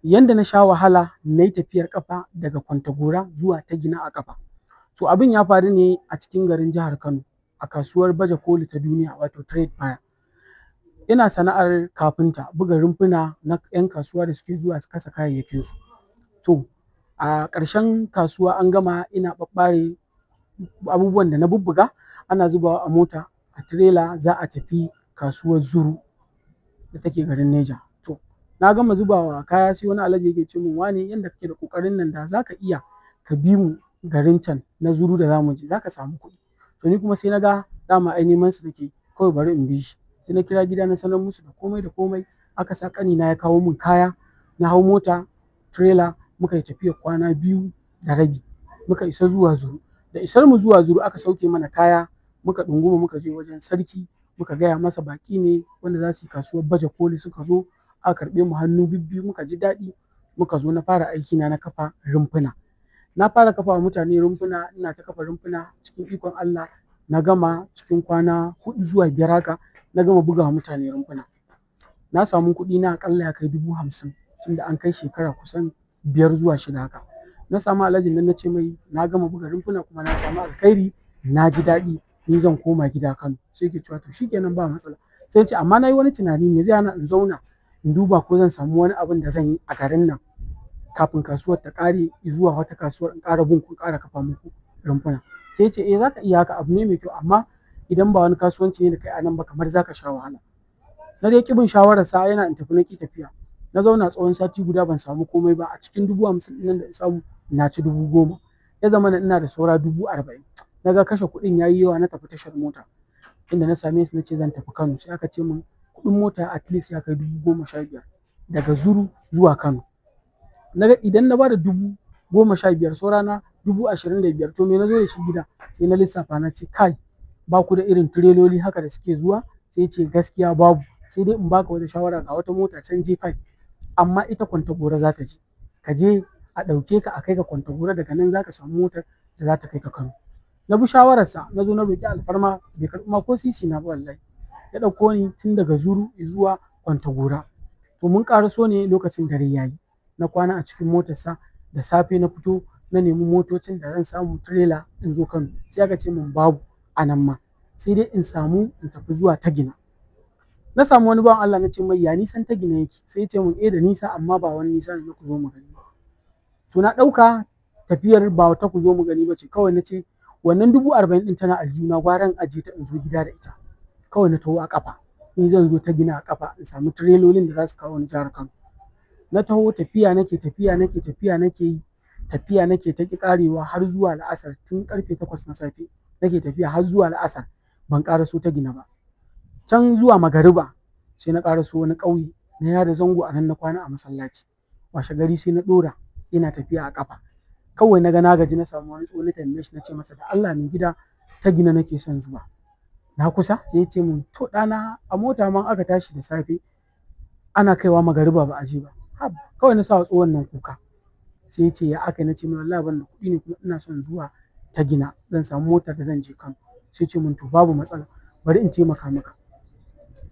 Yanda na sha wahala na yi tafiyar ƙafa daga Kwantagora zuwa Tagina a ƙafa. So abin ya faru ne a cikin garin jihar Kano a kasuwar baje koli ta duniya, wato Trade Fair. Ina sana'ar kafinta, buga rumfuna na 'yan kasuwa da suke zuwa su kasa kayayyakinsu. To a ƙarshen kasuwa an gama, ina ɓaɓɓare abubuwan da na bubbuga, ana zubawa a mota, a tirela, za a tafi kasuwar Zuru da take garin Neja. To na gama zubawa kaya, sai wani alhaji yake ce min, "Wane, yanda kake da ƙoƙarin nan, da za ka iya ka bi mu garin can na Zuru da za mu je, za ka samu kuɗi." To ni kuma sai na ga dama ai neman su nake, kawai bari in bi shi. Sai na kira gida na sanar musu da komai da komai, aka sa ƙanina ya kawo min kaya, na hau mota tirela, muka yi tafiyar kwana 2 da rabi, muka isa zuwa Zuru. Da isar mu zuwa Zuru, aka sauke mana kaya, muka ɗunguma muka je wajen sarki, muka gaya masa baƙi ne wanda za su yi kasuwar baje koli suka zo. Aka karɓe mu hannu bibbiyu, muka ji daɗi. Muka zo na fara aikina na kafa rumfuna. Na fara kafa wa mutane rumfuna, ina ta kafa rumfuna, cikin ikon Allah na gama cikin kwana 4 zuwa 5 haka na gama buga wa mutane rumfuna. Na samu kuɗi na aƙalla ya kai 50,000, tunda an kai shekara kusan 5 zuwa 6 haka. Na samu alhajin nan, na ce mai na gama buga rumfuna kuma na samu alkhairi, na ji daɗi, ni zan koma gida Kano. Sai yake cewa to shikenan, ba matsala. Sai ce amma na yi wani tunani, me zai hana in zauna in duba ko zan samu wani abin da zan yi a garin nan kafin kasuwar ta ƙare, zuwa wata kasuwar in ƙara bin ku, ƙara kafa muku rumfuna? Sai ce eh, zaka iya haka, abu ne mai kyau, amma idan ba wani kasuwanci ne da kai a nan ba, kamar zaka sha wahala. Na dai ƙi bin shawararsa, yana in tafi na ƙi tafiya. Na zauna tsawon sati guda ban samu komai ba. A cikin 50,000 ɗin nan da in samu, na ci 10,000, ya zama ina da saura 40,000. Na ga kashe kuɗin ya yi yawa, na tafi tashar mota inda na same su, na ce zan tafi Kano. Sai aka ce min kuɗin mota at least ya kai 15,000 daga Zuru zuwa Kano. Na ga idan na bada 15,000, saura na 25,000. To me na zo da shi gida? Sai na lissafa, na ce kai, ba ku da irin tireloli haka da suke zuwa? Sai ce gaskiya babu, sai dai in baka wata shawara, ga wata mota can J5, amma ita Kwantagora za ta je, ka je a ɗauke ka a kai ka Kwantagora, daga nan za ka samu motar da za ta kai ka Kano. Na bi shawararsa, na zo na roƙi alfarma, bai karɓi ma ko sisi na ba wallahi. Ya ɗauko ni tun daga Zuru zuwa Kwantagora. To mun ƙaraso ne lokacin dare yayi, na kwana a cikin motarsa. Da safe na fito na nemi motocin da zan samu tirela in zo Kano, sai aka ce min babu a nan ma, sai dai in samu in tafi zuwa Tagina. Na samu wani bawan Allah, na ce mai ya nisan Tagina yake? Sai ya ce min eh, da nisa, amma ba wani nisa ne na ku zo mu gani ba. To na ɗauka tafiyar ba ta ku zo mu gani ba ce. Kawai na ce wannan 40,000 ɗin tana aljihuna, gwara in ajiye ta in zo gida da ita. Kawai na taho a ƙafa, ni zan zo Tagina a ƙafa in samu tirelolin da za su kawo ni jihar Kano. Na taho, tafiya nake, tafiya nake, tafiya nake yi, tafiya nake ta ƙi ƙarewa har zuwa la'asar. Tun ƙarfe 8 na safe nake tafiya har zuwa la'asar, ban ƙaraso Tagina ba. Can zuwa magariba sai na ƙaraso wani ƙauye, na yada zango a nan, na kwana a masallaci. Washe gari sai na ɗora ina tafiya a ƙafa. Kawai na ga na gaji, na samu wani tsoho, na tambaye shi, na ce masa da Allah mai gida, Tagina nake son zuwa, na kusa. Sai ya ce min to ɗana, a mota ma aka tashi da safe ana kaiwa magariba ba a je ba. Haba, kawai na sa wa tsohon nan kuka. Sai ya ce ya aka? Na ce mai wallahi ban da kuɗi ne kuma ina son zuwa Tagina, zan samu motar da zan je Kano. Sai ce min to babu matsala, bari in taimaka maka.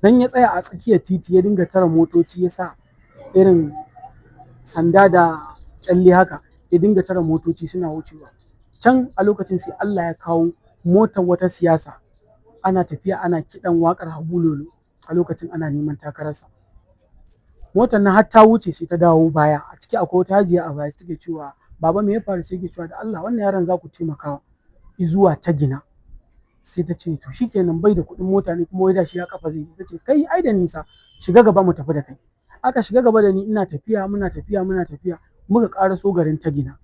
Dan ya tsaya a tsakiyar titi, ya dinga tara motoci, ya sa irin sanda da kyalle haka, ya dinga tara motoci suna wucewa. Can a lokacin sai Allah ya kawo motar wata siyasa, ana tafiya ana kiɗan waƙar Habu Lolo, a lokacin ana neman takararsa. Motar nan har ta wuce, sai ta dawo baya. A ciki akwai wata hajiya a baya, take cewa baba, me ya faru? Sai yake cewa da Allah wannan yaron za ku taimakawa zuwa Tagina. Sai ta ce to shikenan, bai da kuɗin mota ne kuma wai da shi ya kafa zai je. Ta ce kai, ai da nisa, shiga gaba mu tafi da kai. Aka shiga gaba da ni, ina tafiya, muna tafiya, muna tafiya, muka ƙaraso garin Tagina.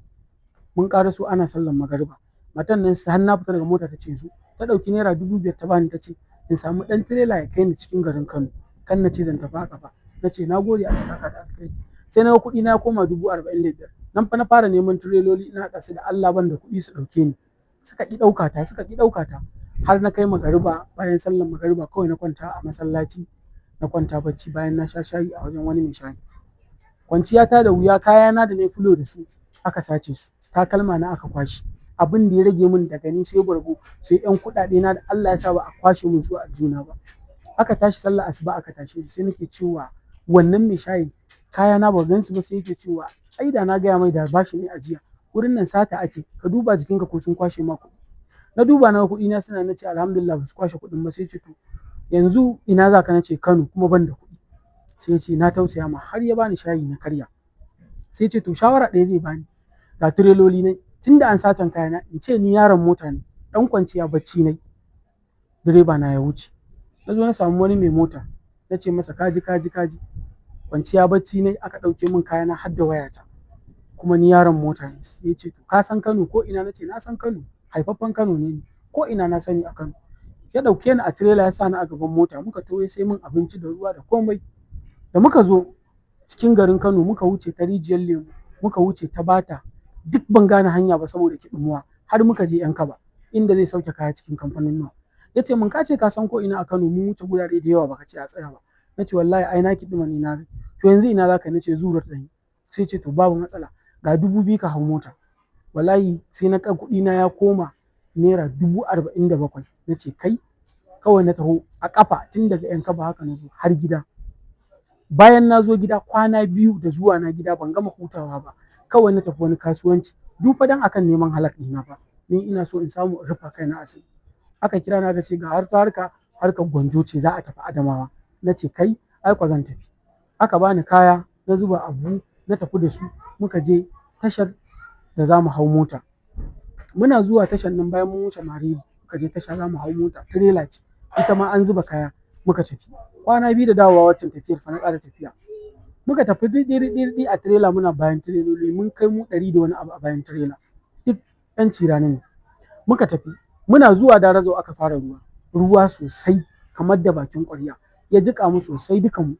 Mun ƙaraso ana sallar magariba. Matan nan, har na fita daga mota, ta ce zo, ta ɗauki naira 5,000 ta bani, ta ce in samu ɗan tirela ya kai ni cikin garin Kano, kan na ce zan tafi a ƙafa. Na ce na gode, Allah saka da alkhairi. Sai na ga kuɗi na ya koma 45,000. Nan fa na fara neman tireloli, ina haɗa su da Allah ban da kuɗi, su ɗauke ni. Suka ƙi ɗauka ta, suka ƙi ɗauka ta, har na kai magariba. Bayan sallar magariba kawai na kwanta a masallaci, na kwanta bacci bayan na sha shayi a wajen wani mai shayi. Kwanciya ta da wuya, kayana da na fulo da su aka sace su, takalma na aka kwashe. Abin da ya rage min daga ni sai bargo, sai yan kuɗaɗe na da Allah ya sa ba a kwashe min su a juna ba. Aka tashi sallar asuba, aka tashe, sai nake cewa Wannan mai shayin, kaya na ba gansu ba. Sai yake cewa ai da na gaya mai da bashi ne ajiya. Wurin nan sata ake, ka duba jikinka ko sun kwashe ma kuɗi. Na duba na kuɗi na suna, na ce alhamdulillah, ba su kwashe kuɗin ba. Sai ce to yanzu ina za ka? Na ce Kano, kuma ban da kuɗi. Sai ce na tausaya ma, har ya bani shayi na karya. Sai ce to shawara ɗaya zai bani, ga tireloli ne, tunda an satan kayana, in ce ni yaron mota ne, dan kwanciya bacci ne direba na ya wuce. Na zo na samu wani mai mota, na ce masa kaji kaji kaji, kwanciya bacci ne aka ɗauke min kayana har da wayata, kuma ni yaron mota ne. Sai ce to ka san Kano ko ina? Na ce na san Kano, haifaffen Kano ne, ko ina na sani a Kano. Ya ɗauke ni a tirela, ya sa ni a gaban mota, muka to, ya sai min abinci da ruwa da komai. Da muka zo cikin garin Kano, muka wuce ta Rijiyar Lemu, muka wuce ta Bata, duk ban gane hanya ba saboda kiɗimuwa, har muka je Yan Kaba inda zai sauke kaya cikin kamfanin nawa. Ya ce mun ka ce ka san ko ina a Kano, mun wuce gurare da yawa baka ce a tsaya ba. Na ce wallahi ai na kiɗima ni na. To yanzu ina zaka? Na ce zuwa ɗani. Sai ce to babu matsala, ga 2000 ka hau mota. Wallahi sai na kan kuɗi na ya koma naira 47,000. Na ce kai, kawai na taho a ƙafa tun daga Yan Kaba, haka na zo har gida. Bayan na zo gida, kwana 2 da zuwa na gida, ban gama hutawa ba, kawai na tafi wani kasuwanci, duk fa dan akan neman halak ɗina fa, ni ina so in samu in rufa kaina asiri. Aka kira na, aka ce ga harkar gwanjo ce, za a tafi Adamawa. Na ce kai, ai kwa zan tafi. Aka bani kaya, na zuba abu, na tafi da su. Muka je tashar da za mu hau mota. Muna zuwa tashar nan, bayan mun wuce Mariri, muka je tasha za mu hau mota, tirela ce ita ma an zuba kaya. Muka tafi, kwana 2 da dawowa waccan tafiyar fa, na ƙara tafiya. Muka tafi ɗiɗi a tirela, muna bayan tireloli, mun kai mu 100 da wani abu a bayan tirela, duk ƴan cirani ne. Muka tafi, muna zuwa Darazo aka fara ruwa, ruwa sosai kamar da bakin ƙwarya, ya jiƙa mu sosai dukan mu.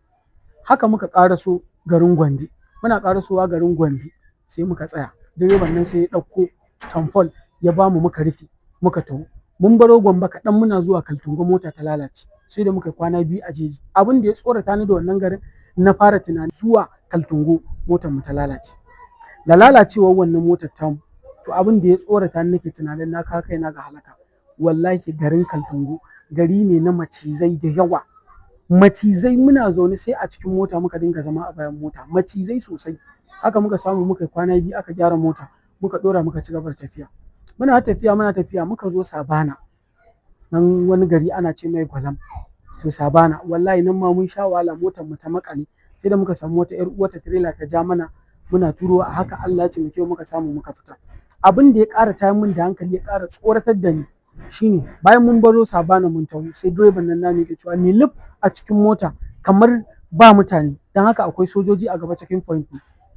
Haka muka ƙaraso garin Gombe. Muna ƙarasowa garin Gombe sai muka tsaya. Direban nan sai ya ɗauko tamfol ya bamu, muka rufe, muka taho. Mun baro Gombe kaɗan, muna zuwa Kaltungo mota ta lalace, sai da muka kwana 2 a jeji. Abin da ya tsorata ni da wannan garin, na fara tunani zuwa Kaltungo motar mu ta lalace. Da lalacewar wannan motar tamu, to abin da ya tsorata ni, nake tunanin na kawo kaina ga halaka. Wallahi garin Kaltungo gari ne na macizai da yawa, macizai. Muna zaune sai a cikin mota muka dinga zama a bayan mota, macizai sosai. Haka muka samu muka kwana 2, aka gyara mota, muka ɗora, muka ci gaba da tafiya. Muna tafiya, muna tafiya, muka zo Sabana nan, wani gari ana ce mai Gwalam. To Sabana, wallahi nan ma mun sha wahala, motar mu ta makale, sai da muka samu wata yar uwata tirela ta ja mana, muna turowa a haka. Allah ya taimake mu muka samu muka fita. Abin da ya ƙara tayar min da hankali, ya ƙara tsoratar da ni shine, bayan mun baro Sabana mun taho, sai direban nan namu yake cewa ni lif a cikin mota kamar ba mutane, don haka akwai sojoji a gaba, checking point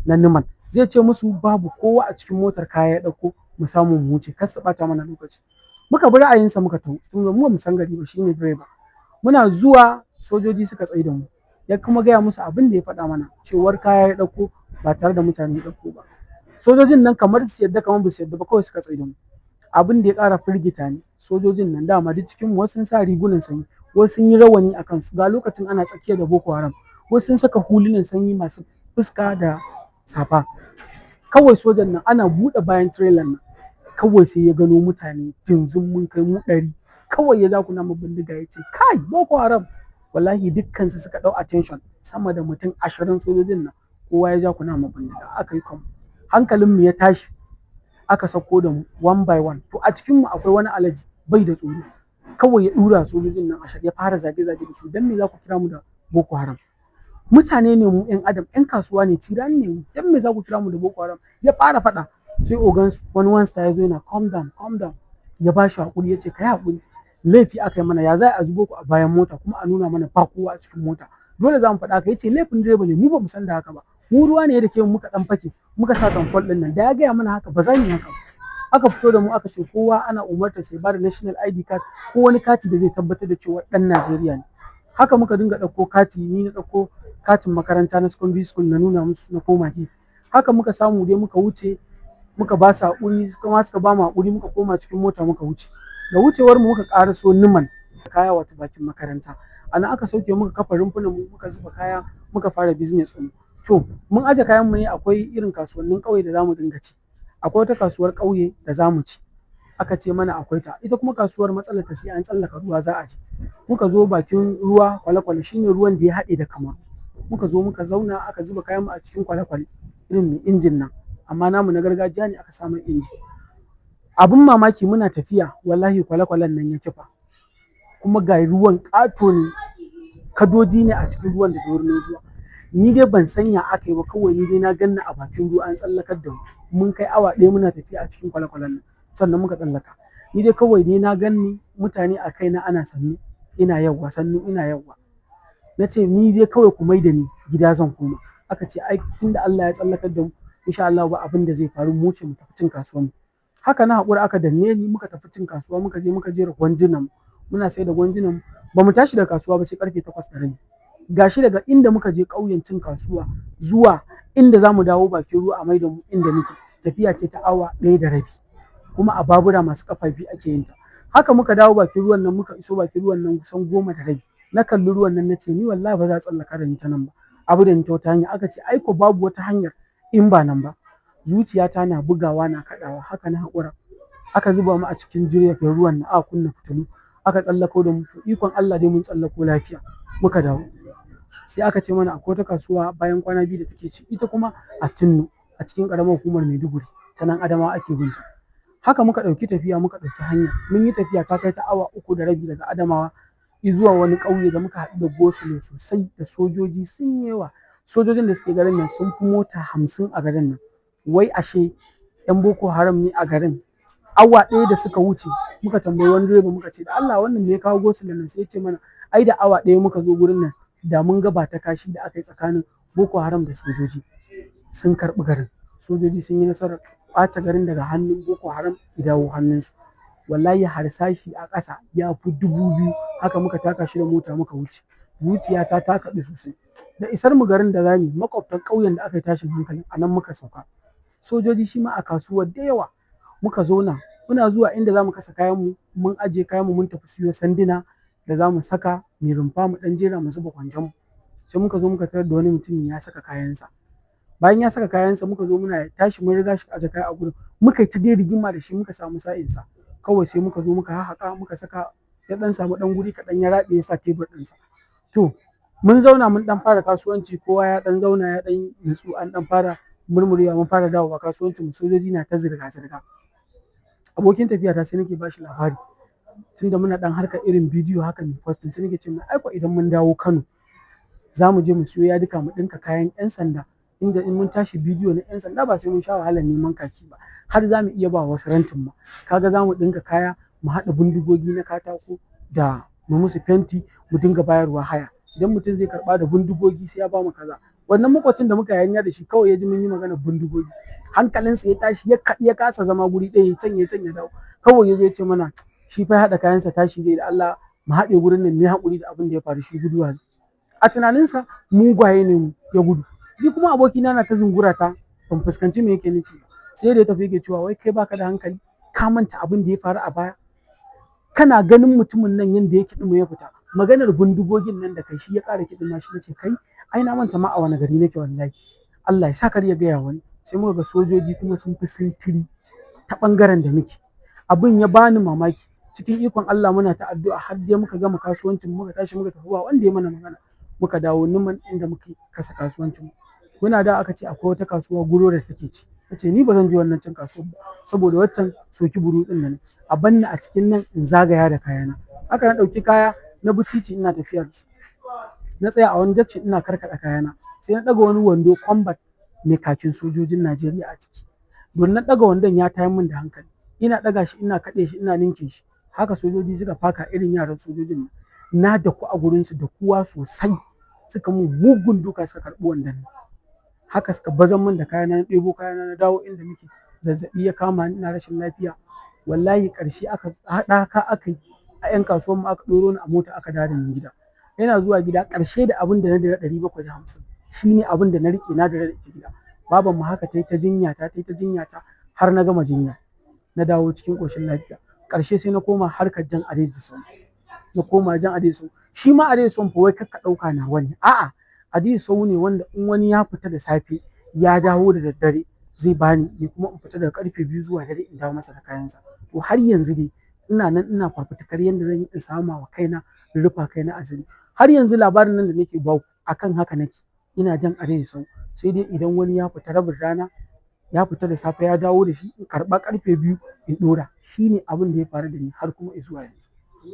na Numan. Zai ce musu babu kowa a cikin motar, kaya ya ɗauko, mu samu mu wuce, kar su ɓata mana lokaci. Muka bi ra'ayinsa muka taho, tunda mu ba mu san gari ba, shine direba. Muna zuwa sojoji suka tsaida mu, ya kuma gaya musu abin da ya faɗa mana, cewar kaya ya ɗauko ba tare da mutane ya ɗauko ba. Sojojin nan kamar su yadda kamar ba su yadda ba, kawai suka tsaida mu. Abin da ya ƙara firgita ni, sojojin nan dama duk cikin mu wasu sun sa rigunan sanyi, wasu sun yi rawani a kansu, ga lokacin ana tsakiya da Boko Haram, wasu sun saka hulunan sanyi masu fuska da safa. Kawai sojan nan ana buɗe bayan trailer nan, kawai sai ya gano mutane jinzun, mun kai mu 100. Kawai ya zakuna mu bindiga, ya ce kai, Boko Haram. Wallahi dukkansu suka ɗau attention, sama da mutum 20 sojojin nan, kowa ya ja mu bindiga, aka yi kan hankalin mu ya tashi. Aka sauko da mu one by one. To a cikin mu akwai wani alaji bai da tsoro, kawai ya dura sojojin nan ashar, ya fara zage-zage da su: dan me za ku kira mu da Boko Haram? Mutane ne mu, yan adam, yan kasuwa ne, cirani ne mu, dan me za ku kira mu da Boko Haram? Ya fara faɗa, sai ogan wani one star ya zo yana calm down, calm down, ya ba shi hakuri, ya ce kai hakuri, laifi aka yi mana, ya za a zubo ku a bayan mota kuma a nuna mana ba kowa a cikin mota? Dole za mu faɗa ka. Yace laifin direba ne, mu ba mu san da haka ba, mu ruwa ne da ke muka dan fake muka sa tamfol din nan, da ya gaya mana haka ba za mu yi haka ba. Aka fito da mu, aka ce kowa ana umarta sai ba da national ID card ko wani kati da zai tabbatar da cewa dan Najeriya ne. Haka muka dinga ɗauko kati, ni na ɗauko katin makaranta na secondary school na nuna musu, na koma gefe. Haka muka samu dai muka wuce, muka ba su haƙuri, kuma suka ba mu haƙuri, muka koma cikin mota muka wuce. Da wucewar mu muka ƙaraso Numan kaya, wato bakin makaranta. A nan aka sauke, muka kafa rumfunan mu, muka zuba kaya, muka fara business ɗin. To mun aje kayan mu ne, akwai irin kasuwannin ƙauye da zamu dinga ci. Akwai wata kasuwar ƙauye da zamu ci, aka ce mana akwai ta. Ita kuma kasuwar matsalar ta sai an tsallaka ruwa za a je. Muka zo bakin ruwa, kwale-kwale, shine ruwan da ya haɗe da Kamaru. Muka zo muka zauna, aka zuba kayan mu a cikin kwale-kwale irin mai injin nan, amma namu na gargajiya ne aka samu inji. Abin mamaki, muna tafiya wallahi kwale-kwalen nan ya kifa, kuma ga ruwan ƙato ne, kadoji ne a cikin ruwan da dorinar ruwa. Ni dai ban san ya aka yi ba, kawai ni dai na ganni a bakin ruwa an tsallakar da mu. Mun kai awa 1 muna tafiya a cikin kwale-kwalen nan sannan muka tsallaka. Ni dai kawai dai na ganni mutane a kaina ana sannu ina yawwa, sannu ina yawwa. Na ce ni dai kawai ku mai da ni gida zan koma. Aka ce ai tunda Allah ya tsallakar da mu insha Allah ba abin da zai faru, mu ce mu tafi cin kasuwar mu. Haka na haƙura aka danne ni, muka tafi cin kasuwa, muka je muka jera gwanjunan mu, muna sai da gwanjunan mu. Ba mu tashi daga kasuwa ba sai karfe 8:30. Gashi daga inda muka je ƙauyen cin kasuwa zuwa inda za mu dawo bakin ruwa a maida mu inda muke, tafiya ce ta awa 1:30, kuma a babura masu ƙafa 2 ake yin ta. Haka muka dawo bakin ruwan nan, muka iso bakin ruwan nan kusan 10:30. Na kalli ruwan nan na ce ni wallahi ba za a tsallaka da ni ta nan ba, abu da ni ta wata hanya. Aka ce ai ko babu wata hanyar in ba nan ba. Zuciyata na bugawa na kaɗawa, haka na haƙura. Aka zuba mu a cikin jirgin ruwan nan, aka kunna fitilu, aka tsallako da mu. To ikon Allah dai mun tsallako lafiya muka dawo. Sai aka ce mana akwai wata kasuwa bayan kwana 2 da take ci, ita kuma a Tinno a cikin ƙaramar hukumar Maiduguri, ta nan Adamawa ake binta. Haka muka ɗauki tafiya, muka ɗauki hanya. Mun yi tafiya ta kai ta awa 3:30 daga Adamawa zuwa wani ƙauye da muka haɗu da gosulo sosai da sojoji sun yawa. Sojojin da suke garin nan sun fi mota 50 a garin nan. Wai ashe 'yan Boko Haram ne a garin. Awa 1 da suka wuce muka tambayi wani direba, muka ce da Allah wannan me ya kawo gosulo nan? Sai ya ce mana ai da awa 1 muka zo gurin nan da mun ga ba ta kashi da aka yi tsakanin Boko Haram da sojoji. Sun karɓi garin. Sojoji sun yi nasarar ƙwace garin daga hannun Boko Haram ya dawo hannunsu. Wallahi harsashi a ƙasa ya fi 2000, haka muka taka shi da mota muka wuce. Zuciyata ta kaɗu sosai. Da isar mu garin da zamu, maƙwabtan ƙauyen da aka yi tashin hankali a nan muka sauka. Sojoji shi ma a kasuwar da yawa. Muka zauna, muna zuwa inda zamu kasa kayan mu, mun ajiye kayan mu, mun tafi siyo sanduna da zamu saka mai rumfa mu ɗan jera mu zuba kwanjan mu. Sai muka zo muka tarar da wani mutum ya saka kayansa. Bayan ya saka kayansa muka zo muna tashi, mun riga shi aje kaya a gurin. Muka yi ta dai rigima da shi, muka samu sa'insa. Kawai sai muka zo muka hahhaƙa muka saka, ya ɗan samu ɗan guri kaɗan ya raɓe ya sa tebur ɗinsa. To mun zauna mun ɗan fara kasuwanci, kowa ya ɗan zauna ya ɗan nutsu, an ɗan fara murmurewa, mun fara dawowa kasuwancin mu. Sojoji na ta zirga-zirga. Abokin tafiya ta sai nake bashi labari, tunda muna ɗan harkar irin bidiyo haka mai posting, sai nake ce mai ai ko idan mun dawo Kano za mu je mu siyo yadika mu ɗinka kayan 'yan sanda, inda in mun tashi bidiyo na 'yan sanda ba sai mun sha wahalar neman kaki ba, har za mu iya ba wasu rentin ma. Kaga za mu ɗinka kaya, mu haɗa bindigogi na katako da mu musu fenti, mu dinga bayarwa haya. Idan mutum zai karɓa da bindigogi sai ya ba mu kaza. Wannan maƙwabcin da muka hayaniya da shi kawai ya ji mun yi maganar bindigogi, hankalinsa ya tashi, ya kaɗi, ya kasa zama guri ɗaya, ya can ya can ya dawo. Kawai ya zo ya ce mana shi fa ya haɗa kayansa tashi zai, da Allah mu haɗe gurin nan, mu yi haƙuri da abin da ya faru, shi guduwa. A tunaninsa mugaye ne mu, ya gudu. Ni kuma abokina na ta zungura ta, ban fuskanci me yake nufi ba. Sai da ya tafi yake cewa wai kai baka da hankali, ka manta abin da ya faru a baya. Kana ganin mutumin nan yanda ya kiɗima ya fita, maganar bindigogin nan da kai shi ya ƙara kiɗima shi. Nace kai ai na manta ma a wani gari nake wallahi. Allah ya sa kar ya gaya wani. Sai muka ga sojoji kuma sun fi sintiri ta ɓangaren da muke. Abin ya bani mamaki. Cikin ikon Allah muna ta addu'a har dai muka gama kasuwancin, muka tashi muka tafi, ba wanda ya mana magana. Muka dawo Numan inda muke kasa kasuwancin mu. Muna da aka ce akwai wata kasuwa guro da take ci. Na ce ni ba zan je wannan cin kasuwar ba saboda waccan soki burutsun nan. A banni a cikin nan in zagaya da kayana. Haka na ɗauki kaya na bi titi ina tafiya da su. Na tsaya a wani junction ina karkaɗa kayana. Sai na ɗaga wani wando combat mai kakin sojojin Najeriya a ciki. Don na ɗaga wandon ya tayar min da hankali. Ina ɗaga shi ina kaɗe shi ina ninke shi. Haka sojoji suka faka irin yaran sojojin nan. Na daku a gurinsu da kuwa sosai. Suka mun mugun duka suka karɓi wandon nan. Haka suka bazan min da kayana, na ɗebo kayana na dawo inda muke. Zazzaɓi ya kama ni, ina rashin lafiya. Wallahi ƙarshe aka haɗaka aka yi a 'yan kasuwan mu aka ɗoro ni a mota aka dawo da ni gida. Ina zuwa gida ƙarshe da abin da na dira 750 shine abin da na riƙe na dira da ita gida. Babanmu haka ta yi ta jinya ta, ta yi ta jinya ta har na gama jinya. Na dawo cikin ƙoshin lafiya. Ƙarshe sai na koma harkar jan adaidaita sahu. Na koma jan adaidaita sahu. Shi ma adaidaita sahun fa wai kar ka ɗauka nawa ne. A'a, adaidaita sahu ne wanda in wani ya fita da safe ya dawo da daddare zai bani, ni kuma in fita daga karfe 2 zuwa dare in dawo masa da kayansa. To har yanzu dai ina nan ina fafutukar yanda zan yi in sama wa kaina, in rufa kaina asiri. Har yanzu labarin nan da nake baku akan haka nake. Ina jan adaidaita sahu, sai dai idan wani ya fita rabin rana, ya fita da safe ya dawo da shi, in karɓa ƙarfe 2 in ɗora. Shi ne abin da ya faru da ni har kuma izuwa yanzu.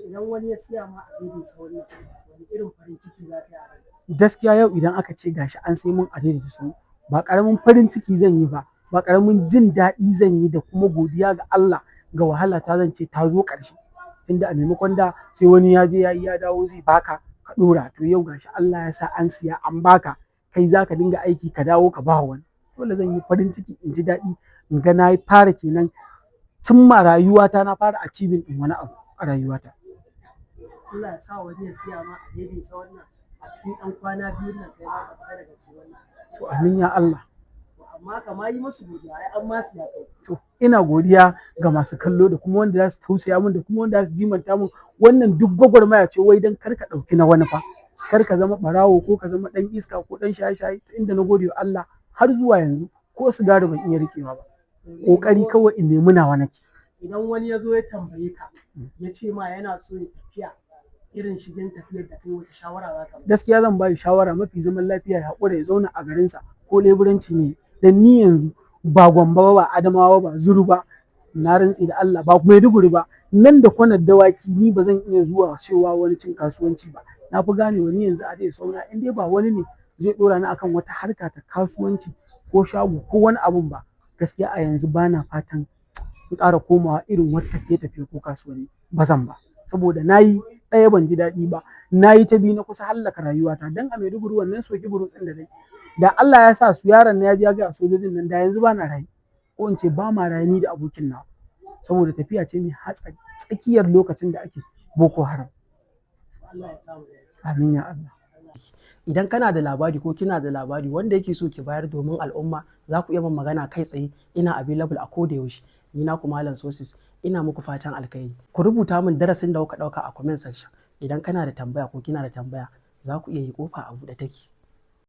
Idan wani ya siya ma adaidaita sahun nan, wani irin farin ciki za ka yi a ranka? Gaskiya yau idan aka ce gashi an sai mun adaidaita sahu, ba ƙaramin farin ciki zan yi ba, ba ƙaramin jin daɗi zan yi da kuma godiya ga Allah ga wahala ta zan ce ta zo ƙarshe. Tunda a maimakon da sai wani ya je ya yi ya dawo zai baka ka ɗora, to yau gashi Allah ya sa an siya an baka, kai za ka dinga aiki ka dawo ka ba wani. Dole zan yi farin ciki, in ji daɗi, in ga na fara kenan cimma rayuwata, na fara achieving ɗin wani abu a rayuwata. Allah ya sa wani ya siya ma adaidaita sahun nan a cikin ɗan kwana biyun nan, kai ma ka fita daga cikin wannan. To, amin ya Allah. To, amma ka ma yi musu godiya, ai an ma siya kai. To, ina godiya ga masu kallo da kuma wanda za su tausaya min da kuma wanda za su jimanta min. Wannan duk gwagwarmaya ce, wai dan kar ka ɗauki na wani fa, kar ka zama ɓarawo ko ka zama ɗan iska ko ɗan shaye-shaye. Inda na gode wa Allah, har zuwa yanzu ko sigari ban iya riƙewa ba, ƙoƙari kawai in nemi nawa nake. Idan wani ya zo ya tambaye ka, ya ce ma yana so ya tafiya irin shigen tafiyar da kai, wata shawara za ka ba? Gaskiya zan ba shi shawara mafi zaman lafiya, ya haƙura ya zauna a garinsa ko leburanci ne. Dan ni yanzu ba Gombe ba, ba Adamawa ba, Zuru ba, na rantse da Allah ba Maiduguri ba, nan da Kwanar Dawaki, ni ba zan iya zuwa cewa wani cin kasuwanci ba. Na fi gane wani yanzu a dai sauna, in dai ba wani ne zai ɗora ni akan wata harka ta kasuwanci ko shago ko wani abun ba, gaskiya a yanzu ba na fatan in ƙara komawa irin wata tafiye-tafiye ko kasuwanni. Ba zan ba, saboda na yi ɗaya ban ji daɗi ba, na yi ta biyu na kusa hallaka rayuwata. Dan a Maiduguri wannan soki burutsun da dai da Allah ya sa su yaron na ya je ya ga sojojin nan, da yanzu ba na raye, ko in ce ba ma raye ni da abokin nawa, saboda tafiya ce mai hatsari tsakiyar lokacin da ake Boko Haram. Allah ya samu dace. Amin ya Allah. Idan kana da labari ko kina da labari wanda yake so ki bayar domin al'umma, za ku iya min magana kai tsaye. Ina available a koda yaushe. Ni naku Malam Sosis, ina muku fatan alkhairi. Ku rubuta min darasin da kuka dauka a comment section. Idan kana da tambaya ko kina da tambaya, za ku iya yi, kofa a buɗe take.